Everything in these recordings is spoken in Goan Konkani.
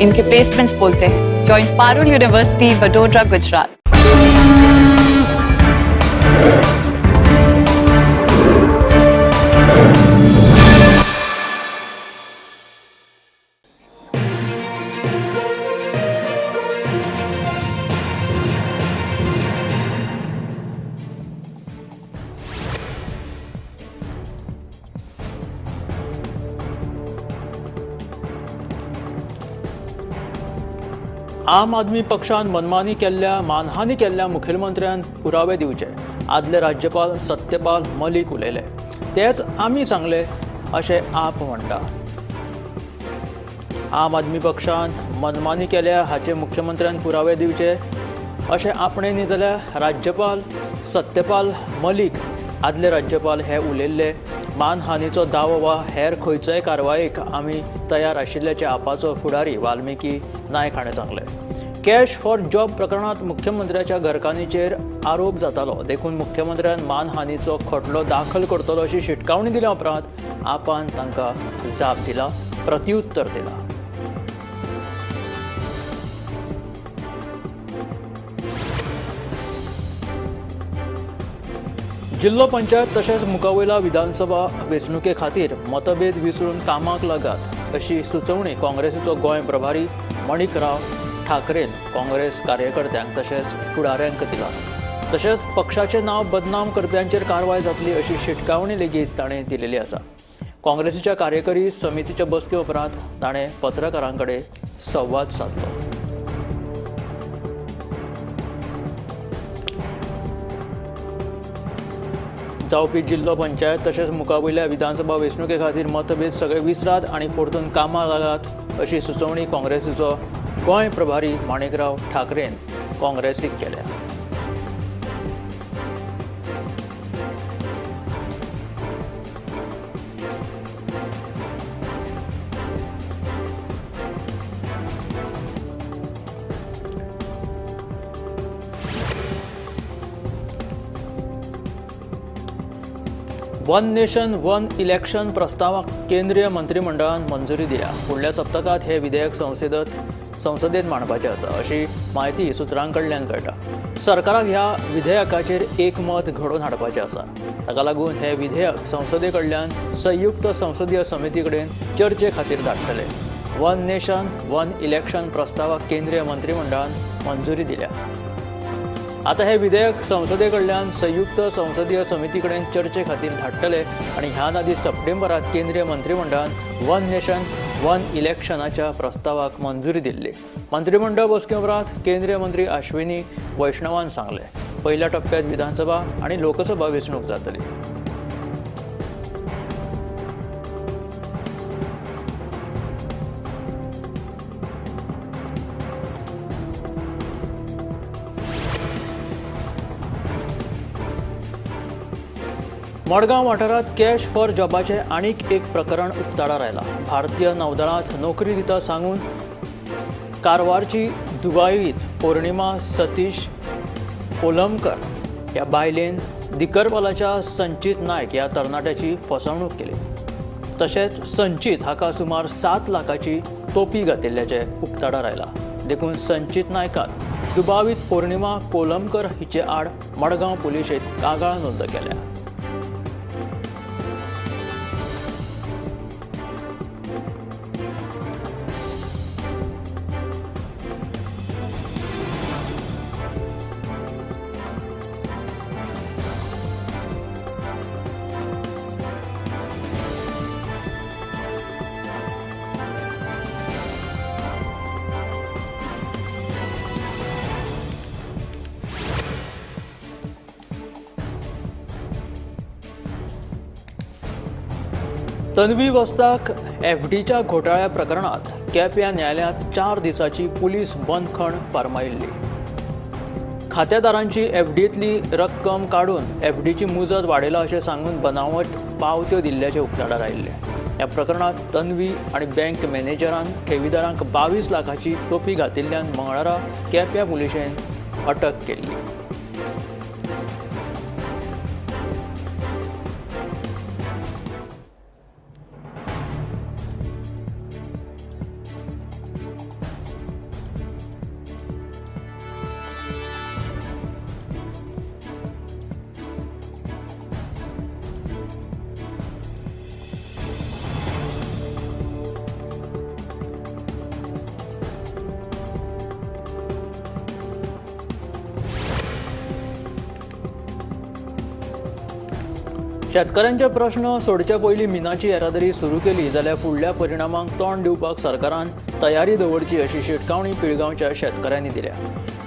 इनके प्लेसमेंट्स बोलते हैं। Join Parul university, Vadodara, Gujarat. Aam Aadmi पक्षान मनमानी केल्ल्या मानहानी केल्ल्या मुखेलमंत्र्यान पुरावे दिवचे, आदले राज्यपाल सत्यपाल मलिक उलयले। तेच आमी सांगले अशें आप म्हणटा। आम आदमी पक्षान मनमानी केल्या हाचे मुख्यमंत्र्यान पुरावे दिवचे अशें आपणे न्ही जाल्यार राज्यपाल सत्यपाल मलिक आदले राज्यपाल हे उलयल्ले। मानहानीचो दावो वा हेर खंयचोय कारवायेक आमी तयार आशिल्ल्याचें आपाचो फुडारी वाल्मिकी नायक हाणें सांगलें। कॅश फॉर जॉब प्रकरणांत मुख्यमंत्र्याच्या घरकान्नीचेर आरोप जातालो, देखून मुख्यमंत्र्यान मानहानीचो खटलो दाखल करतलो अशी शिटकावणी दिल्या उपरांत आपान तांकां जाप दिला, प्रत्युत्तर दिला। जिल्लो पंचायत तशेंच मुखावयल्या विधानसभा वेंचणुके खातीर मतभेद विसरून कामाक लागात अशी सुचोवणी काँग्रेसीचो गोंय प्रभारी मणिकराव ठाकरेन काँग्रेस कार्यकर्त्यांक तशेंच फुडाऱ्यांक दिला। तशेंच पक्षाचें नांव बदनाम करप्यांचेर कारवाय जातली अशी शिटकावणी लेगीत ताणें दिलेली आसा। काँग्रेसीच्या कार्यकारी समितीच्या बसके उपरांत ताणें पत्रकारां कडेन संवाद सादलो। जावपी जिल्लो पंचायत तशेंच मुखावयल्या विधानसभा वेंचणुके खातीर मतभेद सगळे विसरात आनी परतून कामाक लागात अशी सुचोवणी काँग्रेसीचो गोंय प्रभारी माणिकराव ठाकरेन काँग्रेसीक केल्या। वन नेशन वन इलेक्शन प्रस्तावाक केंद्रीय मंत्रिमंडळान मंजुरी दिल्या। फुडल्या सप्तकांत हे विधेयक संसदेत मांडपाचें आसा अशी म्हायती सुत्रां कडल्यान कळटा। सरकाराक ह्या विधेयकाचेर एकमत घडोवन हाडपाचें आसा। ताका लागून हे विधेयक संसदे कडल्यान संयुक्त संसदीय समिती कडेन चर्चे खातीर धाडटले। वन नेशन वन इलेक्शन प्रस्तावाक केंद्रीय मंत्रिमंडळान मंजुरी दिल्या। आता हे विधेयक संसदे कडल्यान संयुक्त संसदीय समिती कडेन चर्चे खातीर धाडटले आनी ह्यान आदीं सप्टेंबरात केंद्रीय मंत्रिमंडळान वन नेशन वन इलेक्शनाच्या प्रस्तावाक मंजुरी दिल्ली। मंत्रिमंडळ बसके उपरांत केंद्रीय मंत्री अश्विनी वैष्णवान सांगलें, पयल्या टप्प्यात विधानसभा आनी लोकसभा वेंचणूक जातली। मडगांव वाठारांत कॅश फॉर जॉबाचें आनीक एक प्रकरण उक्ताडार आयलां। भारतीय नौदळांत नोकरी दिता सांगून कारवारची दुबावीत पौर्णिमा सतीश कोलमकर ह्या बायलेन दिकरपालाच्या संचित नायक ह्या तरणाट्याची फसवणूक केली। तशेंच संचित हाका सुमार 7 लाखाची तोपी घातिल्ल्याचें उक्ताडार आयलां। देखून संचित नायकान दुबावीत पौर्णिमा कोलमकर हिचे आड मडगांव पुलिशेंत कागाळ नोंद केल्या। तन्वी वस्ताक एफडीच्या घोटाळ्या प्रकरणात केप्यां न्यायालयांत 4 दिसांची पुलीस बंदखण फर्मायिल्ली। खात्यादारांची एफडींतली रक्कम काडून एफडीची मुजत वाडयला अशें सांगून बनावट पावत्यो दिल्ल्याचें उक्ताडार आयिल्लें। ह्या प्रकरणांत तन्वी आनी बँक मॅनेजरान ठेवीदारांक 22 लाखाची तोपी घातिल्ल्यान मंगळारा केप्यां पुलिशेन अटक केल्ली। शेतकारांचे प्रश्न सोडचे पयलीं मिनाची येरादारी सुरू केली जाल्यार फुडल्या परिणामांक तोंड दिवपाक सरकारान तयारी दवरची अशी शिटकावणी पिळगांवच्या शेतकऱ्यांनी दिल्या.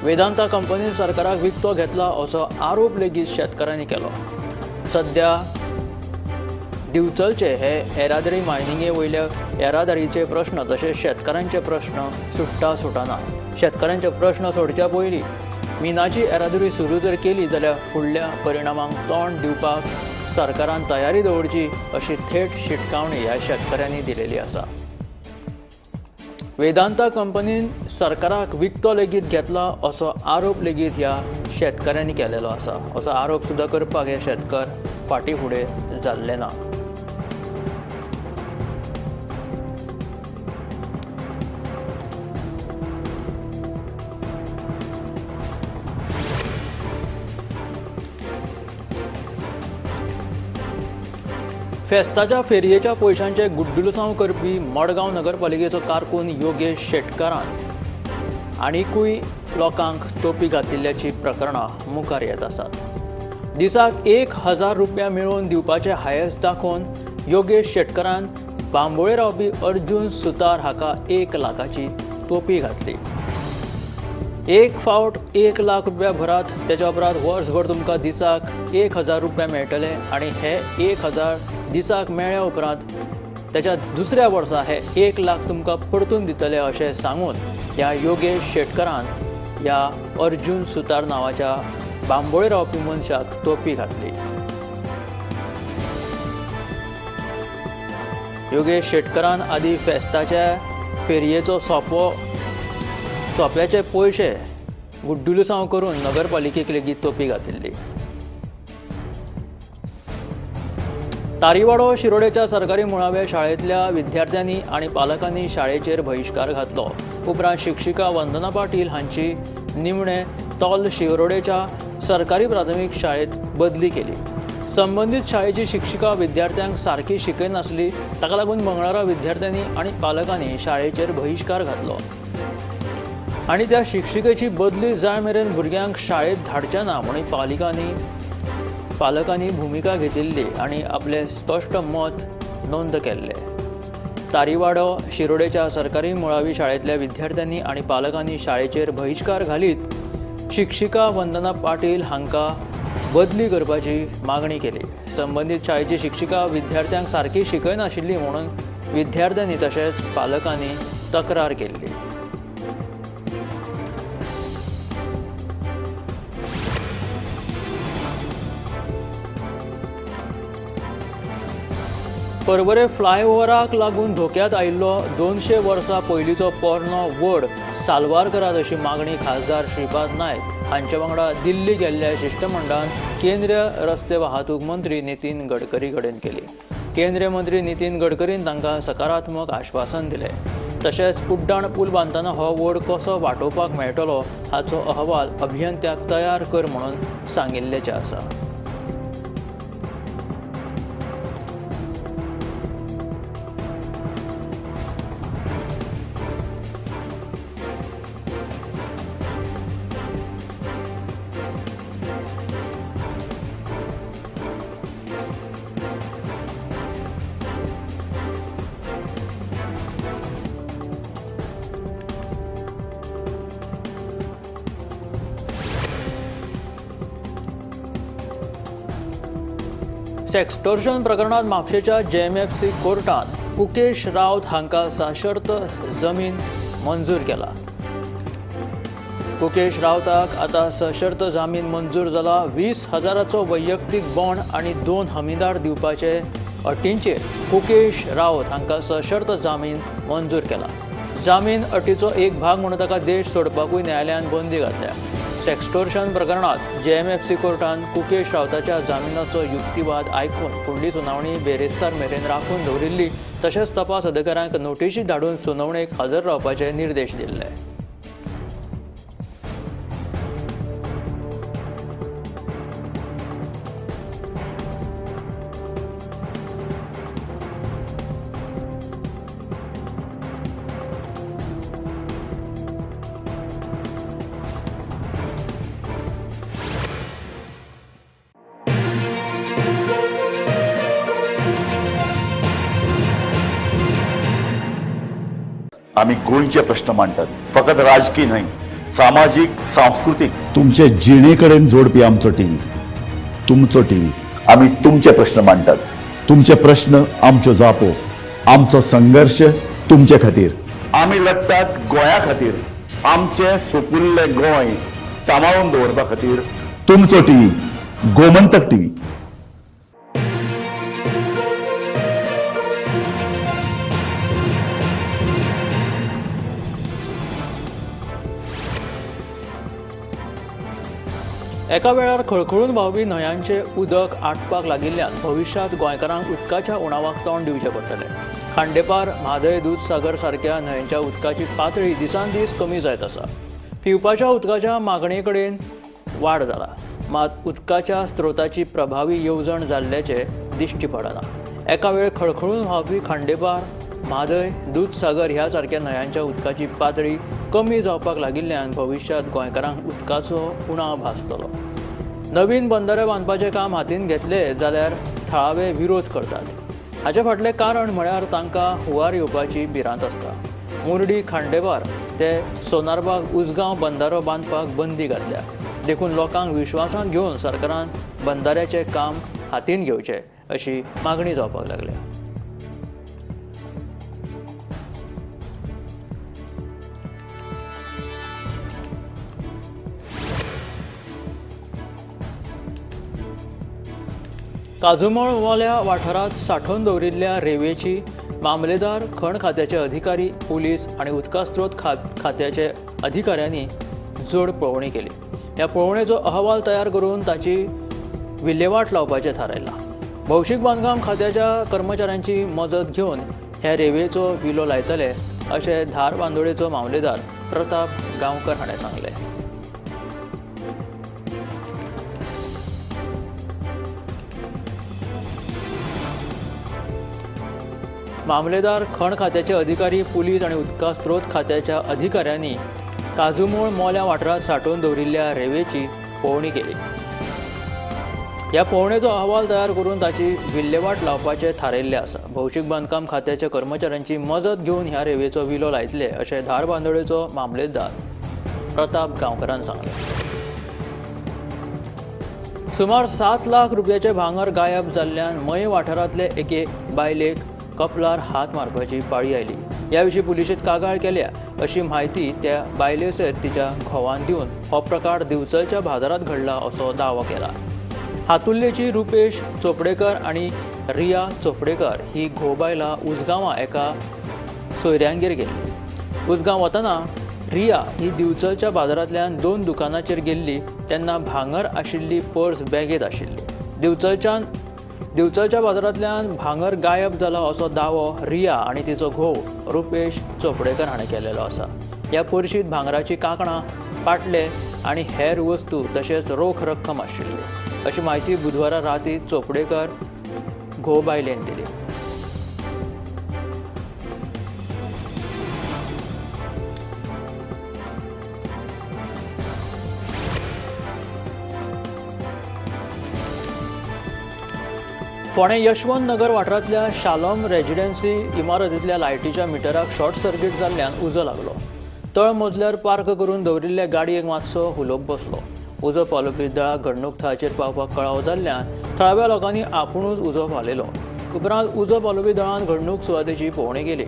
वेदांता कंपनीन सरकाराक विकतो घेतला असो आरोप लेगीत शेतकऱ्यांनी केलो. सध्या दिवचलचे हे येरादारी मायनिंगे वयल्या येरादारीचे प्रश्न तशेंच शेतकारांचे प्रश्न सुट्टा सुटना. शेतकारांचे प्रश्न सोडच्या पयलीं मिनाची येरादारी सुरू जर केली जाल्यार फुडल्या परिणामांक तोंड दिवपाक सरकारान तयारी दवरची अशी थेट शिटकावणी ह्या शेतकऱ्यांनी दिलेली आसा. वेदांता कंपनीन सरकाराक विकतो लेगीत घेतला असो आरोप लेगीत ह्या शेतकऱ्यांनी केलेलो आसा. असो आरोप सुद्दां करपाक हे शेतकार फाटीं फुडें जाल्ले ना. फेस्ताच्या फेरयेच्या पयशांचे गुड्डुलसांव करपी मडगांव नगरपालिकेचो कारकून योगेश शेटकारान आनिकूय लोकांक तोपी घातिल्ल्याची प्रकरणां मुखार येत आसात. दिसाक 1000 रुपया मेळोवन दिवपाचे हायस दाखोवन योगेश शेटकारान बांबोळे रावपी अर्जुन सुतार हाका 1 लाखाची तोपी घातली. एक फावट 1 लाख रुपया भरात, तेच्या उपरांत वर्सभर तुमकां दिसाक 1000 रुपया मेळटले आनी हे 1000 दिसाक मेळ्ळ्या उपरांत त्याच्या दुसऱ्या वर्सा हे 1 लाख तुमकां परतून दितले अशें सांगून ह्या योगेश शेटकारान ह्या अर्जुन सुतार नांवाच्या बांबोळे रावपी मनशाक तोपी घातली. योगेश शेटकारान आदी फेस्ताच्या फेरयेचो सोंप्याचे पयशे गुड्डुलसांव करून नगरपालिकेक लेगीत तोपी घातिल्ली. तारीवाडो शिरोडेच्या सरकारी मुळाव्या शाळेंतल्या विद्यार्थ्यांनी आनी पालकांनी शाळेचेर बहिश्कार घातलो. उपरांत शिक्षिका वंदना पाटील हांची निमणे तोल शिरोडेच्या सरकारी प्राथमीक शाळेंत बदली केली. संबंदीत शाळेची शिक्षिका विद्यार्थ्यांक सारकी शिकयनासली, ताका लागून मंगळारा विद्यार्थ्यांनी आनी पालकांनी शाळेचेर बहिश्कार घातलो आनी त्या शिक्षिकेची बदली जाय मेरेन भुरग्यांक शाळेंत धाडचे ना म्हणून पालकांनी भुमिका घेतिल्ली आनी आपलें स्पश्ट मत नोंद केल्लें. तारीवाडो शिरोडेच्या सरकारी मुळावी शाळेंतल्या विद्यार्थ्यांनी आनी पालकांनी शाळेचेर बहिश्कार घालीत शिक्षिका वंदना पाटील हांकां बदली करपाची मागणी केली. संबंदीत शाळेची शिक्षिका विद्यार्थ्यांक सारकी शिकयनाशिल्ली म्हणून विद्यार्थ्यांनी तशेंच पालकांनी तक्रार केल्ली. पर्वरे फ्लायओव्हराक लागून धोक्यात आयिल्लो 200 वर्सां पयलींचो पोरणो वड साल्वार करात अशी मागणी खासदार श्रीपाद नायक हांचे वांगडा दिल्ली गेल्ल्या शिश्टमंडळान केंद्रीय रस्ते वाहतूक मंत्री नितीन गडकरी कडेन केली. केंद्रीय मंत्री नितीन गडकरीन तांकां सकारात्मक आश्वासन दिलें. तशेंच उड्डाण पूल बांदतना हो वड कसो वाटोवपाक मेळटलो हाचो अहवाल अभियंत्याक तयार कर म्हणून सांगिल्ल्याचें आसा. सेक्स्टोर्शन प्रकरणात म्हापशेच्या जेएमएफसी कोर्टान कुकेश रावत हांकां सशर्त जमीन मंजूर केला. कुकेश रावताक आतां सशर्त जामीन मंजूर जाला. 20,000चो वैयक्तीक बॉन्ड आनी 2 हमीदार दिवपाचे अटींचेर कुकेश रावत हांकां सशर्त जामीन मंजूर केला. जामीन अटीचो एक भाग म्हणून ताका देश सोडपाकूय न्यायालयान बंदी घातल्या. सेक्स्टोर्शन प्रकरणात जेएमएफसी कोर्टान कुकेश रावताच्या जामिनाचो युक्तिवाद आयकून फुडली सुनावणी बेरेस्तार मेरेन राखून दवरिल्ली. तशेंच तपास अधिकाऱ्यांक नोटिशी धाडून सुनावणेक हजर रावपाचे निर्देश दिल्ले. आमी गोंयचे प्रश्न मांडटात, फकत राजकीय न्हय, सामाजीक, सांस्कृतीक, तुमचे जिणे कडेन जोडपी आमचो टीव्ही, तुमचो टीव्ही। आमी तुमचे प्रश्न मांडटात, तुमचे प्रश्न आमच्यो जापो, आमचो संघर्ष तुमचे खातीर। आमी लढटात गोंया खातीर, आमचें सुपुल्लें गोंय सांबाळून दवरपा खातीर। तुमचो टीव्ही, गोमंतक टीव्ही। एका वेळार खळखळून व्हांवपी न्हंयांचे उदक आटपाक लागिल्ल्यान भविश्यांत गोंयकारांक उदकाच्या उणावाक तोंड दिवचें पडटलें। खांडेपार, म्हादय, दूदसागर सारक्या न्हंयांच्या उदकाची पातळी दिसान दीस कमी जायत आसा। पिवपाच्या उदकाच्या मागणे कडेन वाड जाला, मात उदकाच्या स्त्रोताची प्रभावी येवजण जाल्ल्याचें दिश्टी पडना। एका वेळ खळखळून व्हांवपी खांडेपार, म्हादय, दूदसागर ह्या सारक्या न्हंयांच्या उदकाची पातळी कमी जावपाक लागिल्ल्यान भविश्यांत गोंयकारांक उदकाचो उणाव भासतलो। नवीन बंदरे बांदपाचें काम हातीन घेतले जाल्यार थळावे विरोध करतात। हाचे फाटलें कारण म्हळ्यार तांकां हुंवार येवपाची भिरांत आसता। मुर्डी खांडेपार ते सोनारबाग उजगांव बंदारो बांदपाक बंदी घातल्या, देखून लोकांक विश्वासांत घेवन सरकारान बंदाऱ्याचें काम हातीन घेवचें अशी मागणी जावपाक लागल्या। काजूमळ मोल्या वाठारांत सांठोवन दवरिल्ल्या रेंवेची मामलेदार, खण खात्याचे अधिकारी, पुलीस आनी उदका स्त्रोत खात्याचे अधिकाऱ्यांनी जोड पळोवणी केली। ह्या पळोवणेचो अहवाल तयार करून ताची विल्हेवाट लावपाचें थारायलां। भौशीक बांदकाम खात्याच्या कर्मचाऱ्यांची मजत घेवन ह्या रेंवेचो विलो लायतले अशें धारबांदोडेचो मामलेदार प्रताप गांवकर हाणें सांगलें। मामलेदार, खण खात्याचे अधिकारी, पुलीस आनी उदका स्त्रोत खात्याच्या अधिकाऱ्यांनी काजूमोळ मोल्या वाठारांत सांठोवन दवरिल्ल्या रेंवेची पळोवणी केली। ह्या पळोवणेचो अहवाल तयार करून ताची विल्हेवाट लावपाचें थारायिल्लें आसा। भौशीक बांदकाम खात्याच्या कर्मचाऱ्यांची मजत घेवन ह्या रेंवेचो विलो लायतले अशें धारबांदोडेचो मामलेदार प्रताप गांवकरान सांगलें। सुमार 7 लाख रुपयाचे भांगर गायब जाल्ल्यान मये वाठारांतले एके बायलेक कपलार हात मारपाची पाळी आयली। ह्या विशीं पुलिशेंत कागाळ केल्या अशी म्हायती त्या बायले सयत तिच्या घोवान दिवन हो प्रकार दिवचलच्या बाजारांत घडला असो दावो केला। हातुल्लेची रुपेश चोपडेकर आनी रिया चोपडेकर ही घोव बायलां उजगांवां एका सोयऱ्यांगेर गेली। उजगांव वतना रिया ही दिवचलच्या बाजारांतल्यान 2 दुकानाचेर गेल्ली तेन्ना भांगर आशिल्ली पर्स बॅगेंत आशिल्ली। दिवचलच्या बाजारांतल्यान भांगर गायब जाला असो दावो रिया आनी तिचो घोव रुपेश चोपडेकर हाणें केल्लो आसा। ह्या पर्शींत भांगराचीं कांकणां, पाटले आनी हेर वस्तू तशेंच रोख रक्कम आशिल्ली अशी म्हायती बुधवारा राती चोपडेकर घोव बायलेन दिली। फोंडें यशवंत नगर वाठारांतल्या शालोम रेजिडेन्सी इमारतींतल्या लायटीच्या मिटराक शॉर्ट सर्किट जाल्ल्यान उजो लागलो। तळ मजल्यार पार्क करून दवरिल्ल्या गाडयेक मातसो हुलोप बसलो। उजो पालोवपी दळाक घडणूक थळाचेर पावपाक कळाव जाल्ल्यान थळाव्या लोकांनी आपुणूच उजो पालयलो। उपरांत उजो पालोवपी दळान घडणूक सुवातेची पळोवणी केली।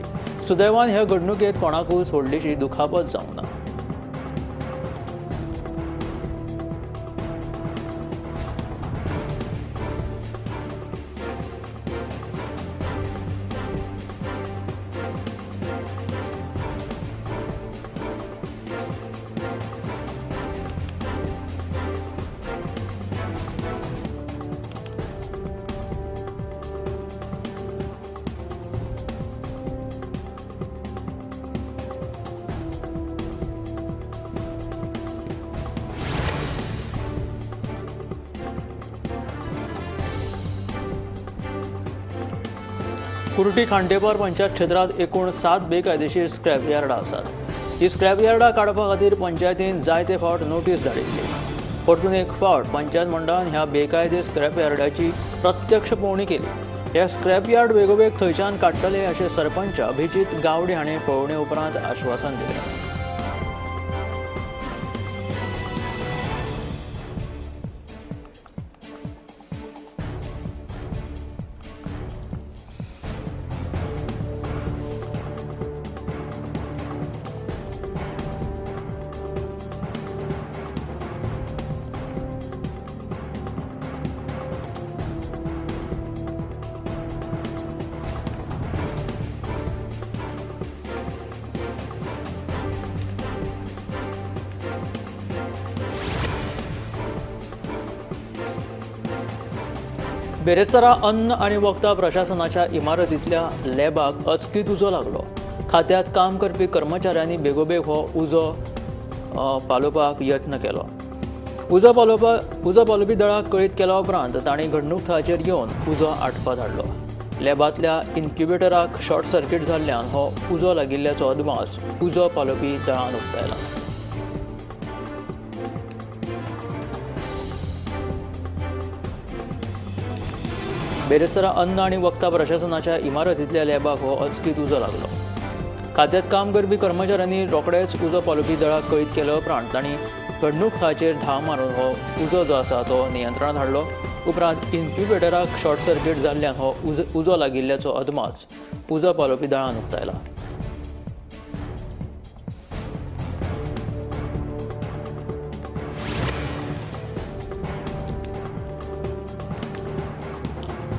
सुदैवान ह्या घडणुकेंत कोणाकूच व्हडलीशी दुखापत जावंक ना। कुर्टी खांडेपार पंचायत क्षेत्रांत एकूण 7 बेकायदेशीर स्क्रॅप यार्डां आसात। ही स्क्रॅप यार्डां काडपा खातीर पंचायतीन जायते फावट नोटीस धाडिल्ली। परतून एक फावट पंचायत मंडळान ह्या बेकायदे स्क्रॅप यार्डाची प्रत्यक्ष पळोवणी केली। हे स्क्रॅप यार्ड बेगोबेग थंयच्यान काडटले अशें सरपंच अभिजीत गावडे हांणी पळोवणे उपरांत आश्वासन दिलें. बेरेस्तारा अन्न आनी वखदां प्रशासनाच्या इमारतींतल्या लॅबाक अचकीत उजो लागलो. खात्यांत काम करपी कर्मचाऱ्यांनी बेगोबेग हो उजो पालोवपाक यत्न केलो. उजो पालोवपी दळाक कळीत केल्या उपरांत तांणी घडणूक थळाचेर येवन उजो आटपाक धाडलो. लॅबांतल्या इन्क्युबेटराक शॉर्ट सर्किट जाल्ल्यान हो उजो लागिल्ल्याचो अदमास उजो पालोवपी दळान उक्तायला. बेरेस्तारा अन्न आनी वखदां प्रशासनाच्या इमारतींतल्या लॅबाक हो अचकीत उजो लागलो. खात्यांत काम करपी कर्मचाऱ्यांनी रोखडेच उजो पालोवपी दळाक कळीत केल्या उपरांत तांणी घडणूक थळाचेर धांव मारून हो उजो जो आसा तो नियंत्रणांत हाडलो. उपरांत इन्क्युबेटराक शॉर्ट सर्किट जाल्ल्यान हो उजो लागिल्ल्याचो अदमास उजो पालोवपी दळान उक्तायला.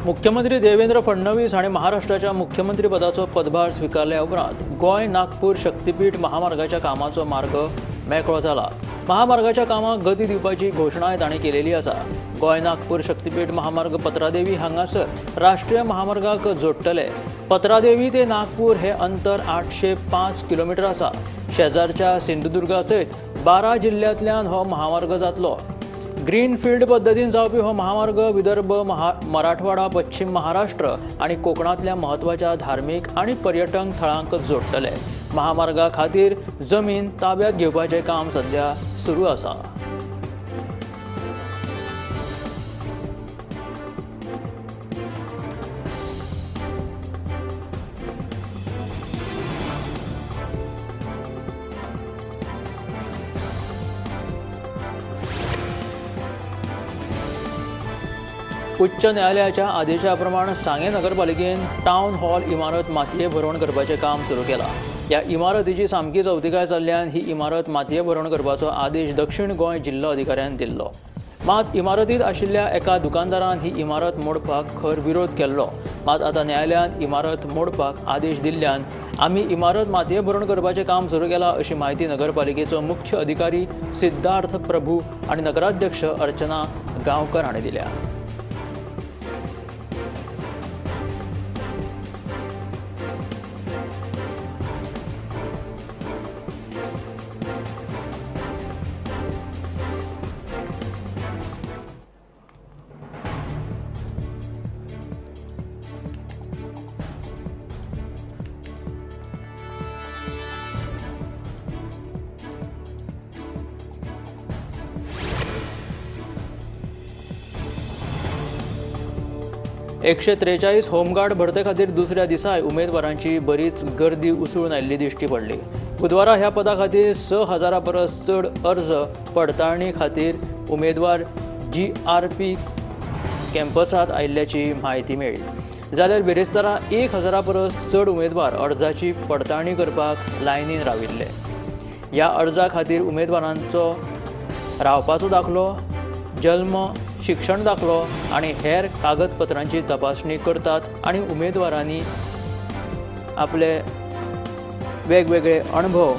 मुख्यमंत्री देवेंद्र फडणवीस हांणी महाराष्ट्राच्या मुख्यमंत्रीपदाचो पदभार स्विकारल्या उपरांत गोंय नागपूर शक्तीपीठ महामार्गाच्या कामाचो मार्ग मेकळो जाला. महामार्गाच्या कामाक गती दिवपाची घोशणाय तांणी केलेली आसा. गोंय नागपूर शक्तीपीठ महामार्ग पत्रादेवी हांगासर राष्ट्रीय महामार्गाक जोडटले. पत्रादेवी ते नागपूर हे अंतर 805 किलोमिटर आसा. शेजारच्या सिंधुदुर्गा सयत 12 जिल्ल्यांतल्यान हो महामार्ग जातलो. ग्रीनफिल्ड पद्दतीन जावपी हो महामार्ग विदर्भ, मराठवाडा, पश्चिम महाराष्ट्र आनी कोकणांतल्या म्हत्वाच्या धार्मीक आनी पर्यटन थळांक जोडटले. महामार्गा खातीर जमीन ताब्यात घेवपाचें काम सध्या सुरू आसा. उच्च न्यायालयाच्या आदेशा प्रमाण सांगें नगरपालिकेन टावन हॉल इमारत मातये भरवण करपाचें काम सुरू केलां. ह्या इमारतीची सामकी चवतिकाय जाल्ल्यान ही इमारत मातये भरवण करपाचो आदेश दक्षिण गोंय जिल्लो अधिकाऱ्यान दिल्लो. मात इमारतींत आशिल्ल्या एका दुकानदारान ही इमारत मोडपाक खर विरोध केल्लो. मात आतां न्यायालयान इमारत मोडपाक आदेश दिल्ल्यान आमी इमारत मातये भरवण करपाचें काम सुरू केलां अशी म्हायती नगरपालिकेचो मुख्य अधिकारी सिद्धार्थ प्रभू आनी नगराध्यक्ष अर्चना गांवकर हांणी दिल्या. एकशे 43 होमगार्ड भरते खातीर दुसऱ्या दिसाय उमेदवारांची बरीच गर्दी उसळून आयिल्ली दिश्टी पडली. बुधवारा ह्या पदा खातीर 6000 परस चड अर्ज पडताळणी खातीर उमेदवार GRP कॅम्पसांत आयिल्ल्याची म्हायती मेळ्ळी. जाल्यार बिरेस्तारा 1000 परस चड उमेदवार अर्जाची पडताळणी करपाक लायनीन राविल्ले. ह्या अर्जा खातीर उमेदवारांचो रावपाचो दाखलो, जल्म, शिक्षण दाखलो आनी हेर कागदपत्रांची तपासणी करतात आनी उमेदवारांनी आपले वेगवेगळे अणभव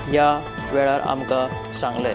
ह्या वेळार आमकां सांगले.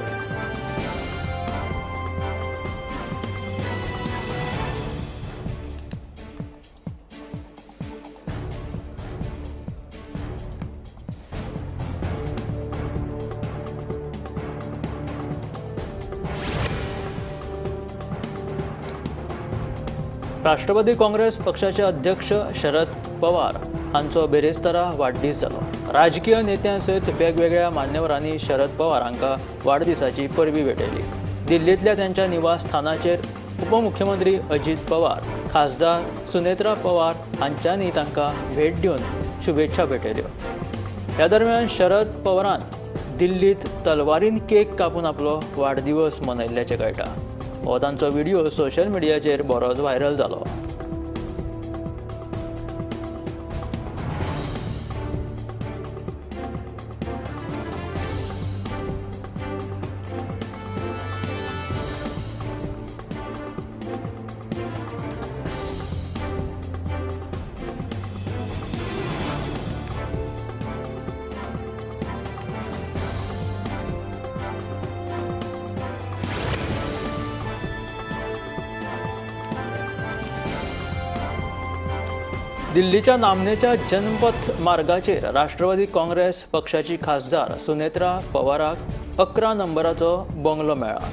राष्ट्रवादी काँग्रेस पक्षाचे अध्यक्ष शरद पवार हांचो बिरेस्तारा वाडदीस जालो. राजकीय नेत्यां सयत वेगवेगळ्या मान्यवरांनी शरद पवार हांकां वाडदिसाची परबी भेटयली. दिल्लींतल्या त्यांच्या निवासस्थानाचेर उपमुख्यमंत्री अजित पवार, खासदार सुनेत्रा पवार हांच्यांनी तांकां भेट दिवन शुभेच्छा भेटयल्यो. ह्या दरम्यान शरद पवारान दिल्लीत तलवारीन केक कापून आपलो वाडदिवस मनयल्ल्याचें कळटा. हो तांचो व्हिडिओ सोशल मिडियाचेर बरोच व्हायरल जालो. दिल्लीच्या नामनेच्या जनपथ मार्गाचेर राष्ट्रवादी काँग्रेस पक्षाची खासदार सुनेत्रा पवाराक 11 नंबराचो बंगलो मेळ्ळा.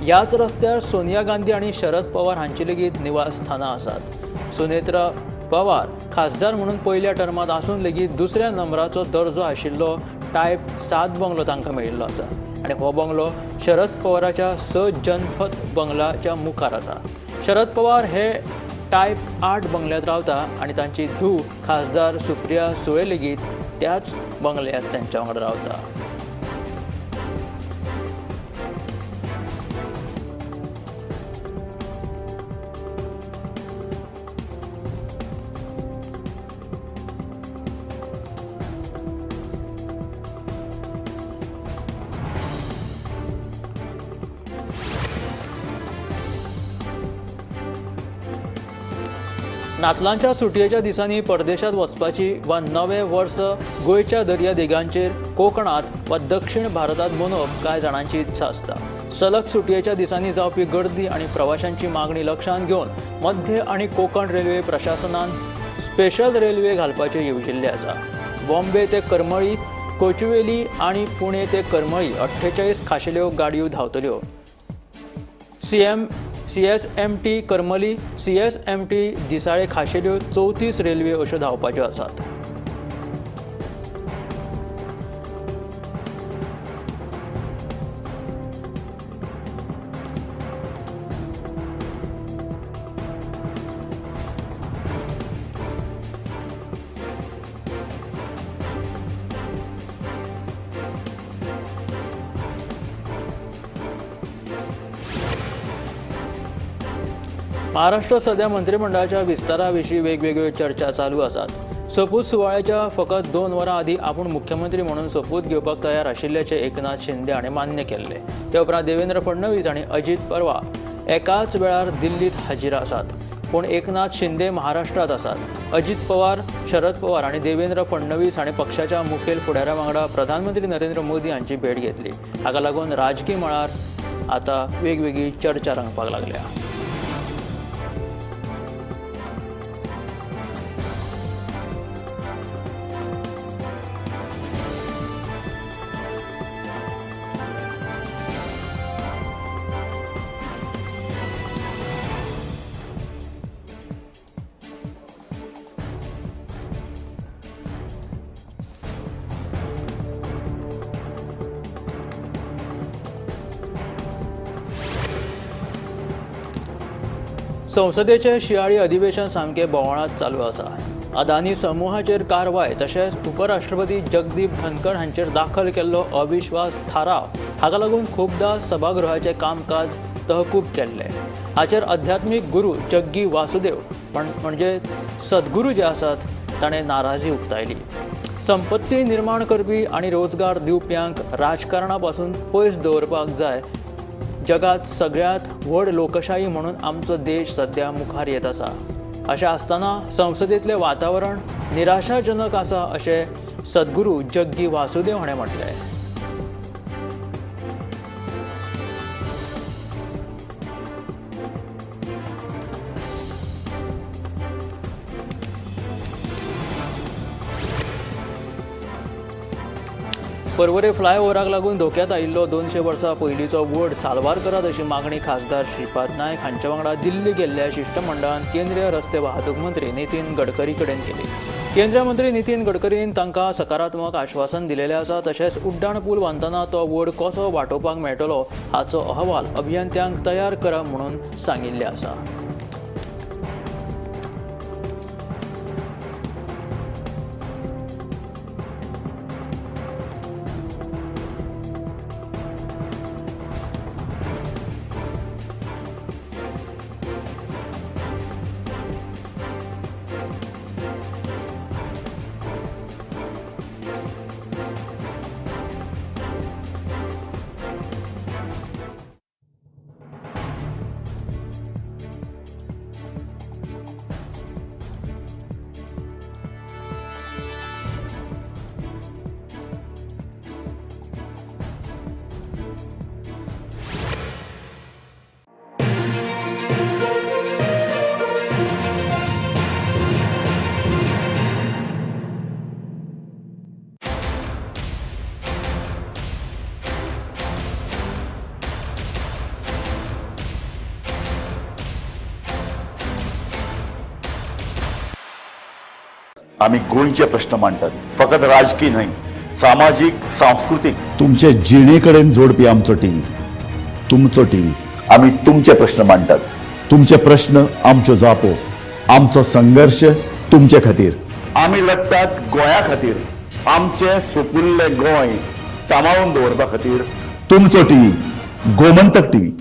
ह्याच रस्त्यार सोनिया गांधी आनी शरद पवार हांची लेगीत निवासस्थानां आसात. सुनेत्रा पवार खासदार म्हणून पयल्या टर्मांत आसून लेगीत दुसऱ्या नंबराचो दर्जो आशिल्लो टायप 7 बंगलो तांकां मेळिल्लो आसा आनी हो बंगलो शरद पवाराच्या 6 जनपथ बंगल्याच्या मुखार आसा. शरद पवार हे टायप 8 बंगल्यात रावता आनी तांची धूव खासदार सुप्रिया सुळे लेगीत त्याच बंगल्यात तांच्या वांगडा रावता. नातलांच्या सुटयेच्या दिसांनी परदेशात वचपाची वा नवें वर्स गोंयच्या दर्यादेगांचेर कोकणांत वा दक्षिण भारतांत मनोवप कांय जाणांची इत्सा आसता. सलग सुटयेच्या दिसांनी जावपी गर्दी आनी प्रवाशांची मागणी लक्षांत घेवन मध्य आनी कोकण रेल्वे प्रशासनान स्पेशल रेल्वे घालपाचें येवजिल्लें आसा. बॉम्बे ते करमळी, कोचुवेली आनी पुणे ते करमळी 48 खाशेल्यो गाडयो धांवतल्यो. CSMT Karmali, CSMT दिसाळे खाशेल्यो 34 रेल्वे अश्यो धांवपाच्यो आसात. महाराष्ट्र सध्या मंत्रिमंडळाच्या विस्तारा विशीं वेगवेगळ्यो चर्चा चालू आसात. सोपूत सुवाळ्याच्या फकत 2 वरां आदीं आपूण मुख्यमंत्री म्हणून सोपूत घेवपाक तयार आशिल्ल्याचें एकनाथ शिंदे हाणें मान्य केल्लें. ते उपरांत देवेंद्र फडणवीस आनी अजीत पवार एकाच वेळार दिल्लीत हाजीर आसात, पूण एकनाथ शिंदे महाराष्ट्रांत आसात. अजीत पवार, शरद पवार आनी देवेंद्र फडणवीस हाणें पक्षाच्या मुखेल फुडाऱ्या वांगडा प्रधानमंत्री नरेंद्र मोदी हांची भेट घेतली. हाका लागून राजकी मळार आतां वेगवेगळी चर्चा रंगपाक लागल्या. संसदेचें शियाळी अधिवेशन सामकें बोवाळांत चालू आसा. अदानी समुहाचेर कारवाय तशेंच उपराष्ट्रपती जगदीप धनखड हांचेर दाखल केल्लो अविश्वास थाराव हाका लागून खुबदां सभागृहाचें कामकाज तहकूब केल्लें. हाचेर अध्यात्मीक गुरू जग्गी वासुदेव म्हणजे सद्गुरू जे आसात ताणें नाराजी उक्तायली. संपत्ती निर्माण करपी आनी रोजगार दिवप्यांक राजकारणा पासून पयस दवरपाक जाय. जगात सगळ्यांत व्हड लोकशाही म्हणून आमचो देश सध्या मुखार येत आसा. अशें आसतना संसदेंतलें वातावरण निराशाजनक आसा अशें सद्गुरू जग्गी वासुदेव हाणें म्हटलें. पर्वरे फ्लायओव्हराक लागून धोक्यात आयिल्लो 200 वर्सां पयलींचो वड साल्वार करात अशी मागणी खासदार श्रीपाद नायक हांच्या वांगडा दिल्ली गेल्ल्या शिश्टमंडळान केंद्रीय रस्ते वाहतूक मंत्री नितीन गडकरी कडेन केली. केंद्रीय मंत्री नितीन गडकरीन तांकां सकारात्मक आश्वासन दिलेलें आसा. तशेंच उड्डाण पूल बांदतना तो वड कसो वाटोवपाक मेळटलो हाचो अहवाल अभियंत्यांक तयार करा म्हणून सांगिल्लें आसा. आमी गोंयचे प्रश्न मांडटात. फकत राजकी न्हय, सामाजीक, सांस्कृतीक, तुमचे जिणे कडेन जोडपी आमचो टीव्ही, तुमचो टीव्ही. आमी तुमचे प्रश्न मांडटात. तुमचे प्रश्न आमच्यो जापो, आमचो संघर्श तुमचे खातीर. आमी लढटात गोंया खातीर, आमचें सुपुल्लें गोंय सांबाळून दवरपा खातीर. तुमचो टीव्ही, गोमंतक टीव्ही.